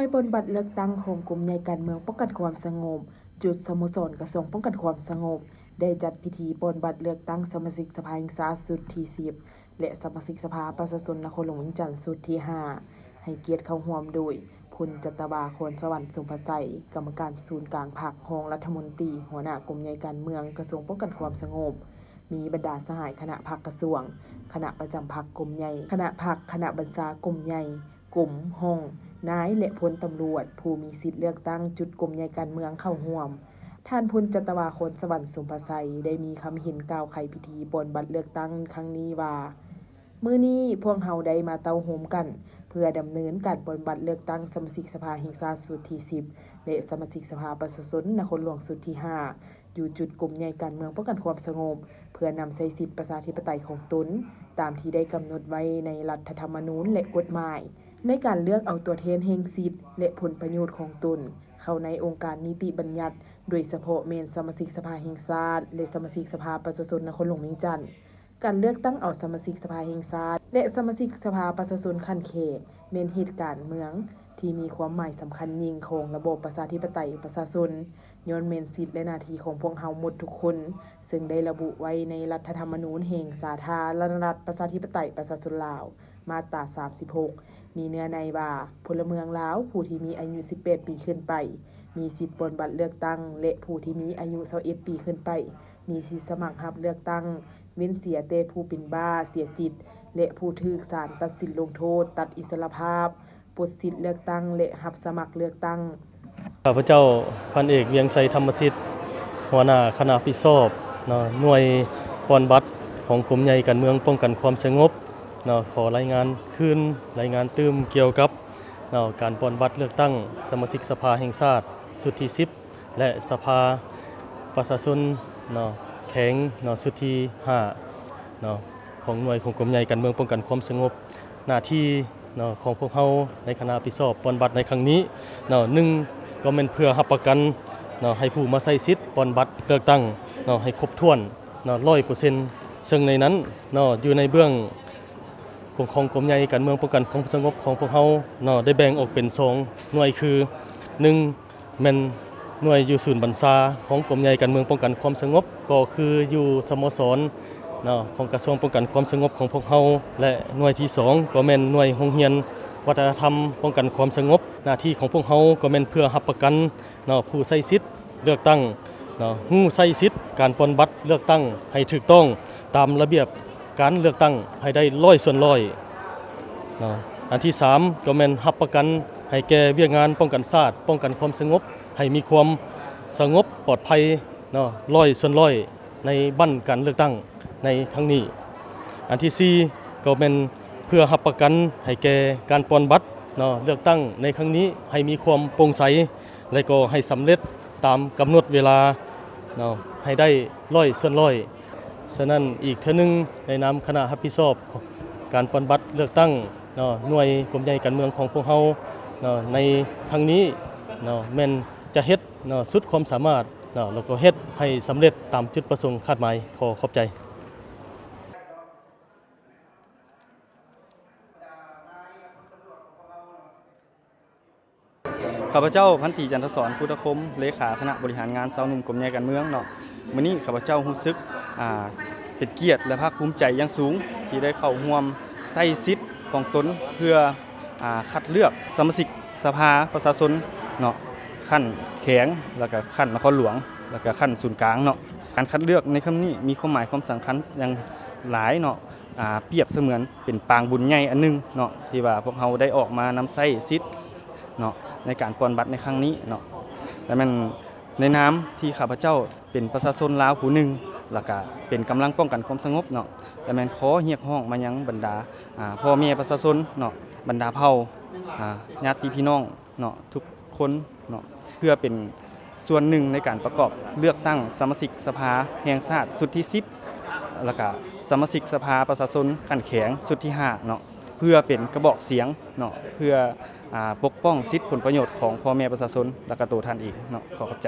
ໜ່ວຍປ່ອນບັດເລືອກຕັ້ງຂອງກົມໃຫຍ່ການເມືອງປ້ອງກັນຄວາມສະຫງົບ ຈຸດສະໂມສອນກະຊວງປ້ອງກັນຄວາມສະຫງົບ ໄດ້ຈັດພິທີປ່ອນບັດເລືອກຕັ້ງສະມາຊິກສະພາແຫ່ງຊາດຊຸດທີສິບ ແລະ ສະມາຊິກສະພາປະຊາຊົນນະຄອນຫຼວງວຽງຈັນຊຸດທີຫ້າ ໃຫ້ກຽດເຂົ້າຮ່ວມໂດຍ ພົນຈັດຕະວາ ຄອນສະຫວັນ ສົມພະໄຊ, ກຳມະການສູນກາງພັກ, ຮອງລັດຖະມົນຕີ, ຫົວໜ້າກົມໃຫຍ່ການເມືອງ ກະຊວງປ້ອງກັນຄວາມສະຫງົບ, ມີບັນດາສະຫາຍຄະນະພັກກະຊວງ, ຄະນະປະຈຳພັກກົມໃຫຍ່, ຄະນະພັກ, ຄະນະບັນຊາກົມໃຫຍ່, ກົມ, ຫ້ອງ, ນາຍ ແລະ ພົນຕຳຫຼວດ ຜູ້ມີສິດເລືອກຕັ້ງຈຸດກົມໃຫຍ່ການເມືອງເຂົ້າຮ່ວມ. ທ່ານ ພົນຈັດຕະວາ ຄອນສະຫວັນ ສົມພະໄຊ ໄດ້ມີຄຳເຫັນກ່າວໄຂພິທີປ່ອນບັດເລືອກຕັ້ງຄັ້ງນີ້ວ່າ, ມື້ນີ້ພວກເຮົາໄດ້ມາເຕົ້າໂຮມກັນ ເພື່ອດຳເນີນການປ່ອນບັດເລືອກຕັ້ງສະມາຊິກສະພາແຫ່ງຊາດຊຸດທີສິບ ແລະ ສະມາຊິກສະພາປະຊາຊົນນະຄອນຫຼວງຊຸດທີຫ້າ ຢູ່ຈຸດກົມໃຫຍ່ການເມືອງປ້ອງກັນຄວາມສະຫງົບ ເພື່ອນຳໃຊ້ສິດປະຊາທິປະໄຕຂອງຕົນ ຕາມທີ່ໄດ້ກຳນົດໄວ້ໃນລັດຖະທຳມະນູນ ແລະ ກົດໝາຍ ໃນການເລືອກເອົາຕົວແທນແຫ່ງສິດ ແລະ ຜົນປະໂຫຍດຂອງຕົນ ເຂົ້າໃນອົງການນິຕິບັນຍັດ, ໂດຍສະເພາະແມ່ນສະມາຊິກສະພາແຫ່ງຊາດ ແລະ ສະມາຊິກສະພາປະຊາຊົນນະຄອນຫຼວງວຽງຈັນ. ການເລືອກຕັ້ງເອົາສະມາຊິກສະພາແຫ່ງຊາດ ແລະ ສະມາຊິກສະພາປະຊາຊົນຂັ້ນແຂວງ ແມ່ນເຫດການເມືອງທີ່ມີຄວາມໝາຍສຳຄັນຍິ່ງຂອງລະບອບປະຊາທິປະໄຕປະຊາຊົນ, ຍ້ອນແມ່ນສິດ ແລະ ໜ້າທີ່ຂອງພວກເຮົາໝົດທຸກຄົນ, ເຊິ່ງໄດ້ລະບຸໄວ້ໃນລັດຖະທຳມະນູນແຫ່ງສາທາລະນະລັດ ປະຊາທິປະໄຕ ປະຊາຊົນລາວ ມາດຕາສາມສິບຫົກ ມີເນື້ອໃນວ່າ ພົນລະເມືອງລາວຜູ້ທີ່ມີອາຍຸສິບແປດປີຂຶ້ນໄປ ມີສິດປ່ອນບັດເລືອກຕັ້ງ ແລະ ຜູ້ທີ່ມີອາຍຸຊາວເອັດປີຂຶ້ນໄປ ມີສິດສະໝັກຮັບເລືອກຕັ້ງ ເວັ້ນເສຍແຕ່ຜູ້ເປັນບ້າເສຍຈິດ ແລະ ຜູ້ຖືກສານຕັດສິນລົງໂທດ ຕັດອິດສະລະພາບ, ປົດສິດເລືອກຕັ້ງ ແລະ ຮັບສະໝັກເລືອກຕັ້ງ. ຂ້າພະເຈົ້າ ພັນເອກ ວຽງໄຊ ທຳມະສິດ, ຫົວໜ້າຄະນະຮັບຜິດຊອບເນາະ ໜ່ວຍປ່ອນບັດຂອງກົມໃຫຍ່ການເມືອງປ້ອງກັນຄວາມສະຫງົບເນາະ, ຂໍລາຍງານຄືນ, ລາຍງານຕື່ມກ່ຽວກັບເນາະ ການປ່ອນບັດເລືອກຕັ້ງສະມາຊິກສະພາແຫ່ງຊາດຊຸດທີສິບ ແລະ ສະພາປະຊາຊົນເນາະ ແຂວງເນາະ ຊຸດທີຫ້າເນາະ ຂອງໜ່ວຍຂອງກົມໃຫຍ່ການເມືອງປ້ອງກັນຄວາມສະຫງົບ. ໜ້າທີ່ເນາະ ຂອງພວກເຮົາໃນຄະນະຮັບຜິດຊອບປ່ອນບັດໃນຄັ້ງນີ້ເນາະ ໜຶ່ງ ກໍແມ່ນເພື່ອຮັບປະກັນເນາະ ໃຫ້ຜູ້ມາໃຊ້ສິດປ່ອນບັດເລືອກຕັ້ງເນາະ ໃຫ້ຄົບຖ້ວນເນາະ ຮ້ອຍເປີເຊັນ ເຊິ່ງໃນນັ້ນເນາະ ຢູ່ໃນເບື້ອງ ຂອງ ຂອງກົມໃຫຍ່ການເມືອງປ້ອງກັນຄວາມສະຫງົບຂອງພວກເຮົາເນາະ ໄດ້ແບ່ງອອກເປັນສອງໜ່ວຍ ຄື ໜຶ່ງ ແມ່ນໜ່ວຍຢູ່ສູນບັນຊາຂອງກົມໃຫຍ່ການເມືອງປ້ອງກັນຄວາມສະຫງົບ ກໍຄືຢູ່ສະໂມສອນເນາະ ຂອງກະຊວງປ້ອງກັນຄວາມສະຫງົບຂອງພວກເຮົາ ແລະ ໜ່ວຍທີສອງ ກໍແມ່ນໜ່ວຍໂຮງຮຽນວັດທະນະທຳປ້ອງກັນຄວາມສະຫງົບ. ໜ້າທີ່ຂອງພວກເຮົາກໍແມ່ນເພື່ອຮັບປະກັນ ເນາະ ຜູ້ໃຊ້ສິດເລືອກຕັ້ງເນາະ ຮູ້ໃຊ້ສິດການປ່ອນບັດເລືອກຕັ້ງໃຫ້ຖືກຕ້ອງຕາມລະບຽບການເລືອກຕັ້ງໃຫ້ໄດ້ຮ້ອຍສ່ວນຮ້ອຍເນາະ. ອັນທີສາມ ກໍແມ່ນຮັບປະກັນໃຫ້ແກ່ວຽກງານປ້ອງກັນຊາດ, ປ້ອງກັນຄວາມສະຫງົບ ໃຫ້ມີຄວາມສະຫງົບປອດໄພເນາະ ຮ້ອຍສ່ວນຮ້ອຍ ໃນບັ້ນການເລືອກຕັ້ງໃນຄັ້ງນີ້. ອັນທີສີ່ ກໍແມ່ນເພື່ອຮັບປະກັນໃຫ້ແກ່ການປ່ອນບັດເນາະ ເລືອກຕັ້ງໃນຄັ້ງນີ້ໃຫ້ມີຄວາມໂປ່ງໃສ ແລະ ກໍໃຫ້ສຳເລັດຕາມກຳນົດເວລາເນາະ ໃຫ້ໄດ້ຮ້ອຍສ່ວນຮ້ອຍ. ສະນັ້ນ ອີກເທື່ອໜຶ່ງ ໃນນາມຄະນະຮັບຜິດຊອບການປ່ອນບັດເລືອກຕັ້ງເນາະ ໜ່ວຍກົມໃຫຍ່ການເມືອງຂອງພວກເຮົາເນາະ ໃນຄັ້ງນີ້ເນາະ ແມ່ນຈະເຮັດເນາະ ສຸດຄວາມສາມາດ ເນາະ ແລ້ວກໍເຮັດໃຫ້ສຳເລັດຕາມຈຸດປະສົງຄາດໝາຍ. ຂໍຂອບໃຈ. ຂ້າພະເຈົ້າ ພັນຕີ ຈັນທະສອນ ພຸດທະຄົມ ເລຂາຄະນະບໍລິຫານງານຊາວໜຸ່ມກົມໃຫຍ່ການເມືອງເນາະ, ມື້ນີ້ຂ້າພະເຈົ້າຮູ້ສຶກ ອ່າ ເປັນກຽດ ແລະ ພາກພູມໃຈຢ່າງສູງ ທີ່ໄດ້ເຂົ້າຮ່ວມໃຊ້ສິດຂອງຕົນ ເພື່ອ ອ່າ ຄັດເລືອກສະມາຊິກສະພາປະຊາຊົນເນາະ ຂັ້ນແຂວງ ແລ້ວກະຂັ້ນນະຄອນຫຼວງ ແລ້ວກະຂັ້ນສູນກາງເນາະ. ການຄັດເລືອກໃນຄັ້ງນີ້ມີຄວາມໝາຍຄວາມສຳຄັນຢ່າງຫຼາຍເນາະ, ອ່າ ປຽບສະເໝືອນເປັນປາງບຸນໃຫຍ່ອັນໜຶ່ງເນາະ ທີ່ວ່າພວກເຮົາໄດ້ອອກມານຳໃຊ້ສິດເນາະ ໃນການປ່ອນບັດໃນຄັ້ງນີ້ເນາະ. ແລະ ແມ່ນໃນນາມທີ່ຂ້າພະເຈົ້າ ເປັນປະຊາຊົນລາວຜູ້ໜຶ່ງ ແລ້ວກະເປັນກຳລັງປ້ອງກັນຄວາມສະຫງົບເນາະ, ກະແມ່ນຂໍຮຽກຮ້ອງມາຍັງບັນດາ ອ່າ ພໍ່ແມ່ປະຊາຊົນເນາະ, ບັນດາເຜົ່າ ອ່າ ຍາດຕິພີ່ນ້ອງເນາະ ທຸກຄົນເນາະ ເພື່ອເປັນສ່ວນໜຶ່ງໃນການປະກອບເລືອກຕັ້ງສະມາຊິກສະພາແຫ່ງຊາດຊຸດທີສິບ ແລ້ວກະສະມາຊິກສະພາປະຊາຊົນຂັ້ນແຂວງຊຸດທີຫ້າເນາະ, ເພື່ອເປັນກະບອກສຽງເນາະ ເພື່ອ ອ່າ ປົກປ້ອງສິດຜົນປະໂຫຍດຂອງພໍ່ແມ່ປະຊາຊົນ ແລ້ວກະໂຕທ່ານເອງເນາະ. ຂໍຂອບໃຈ.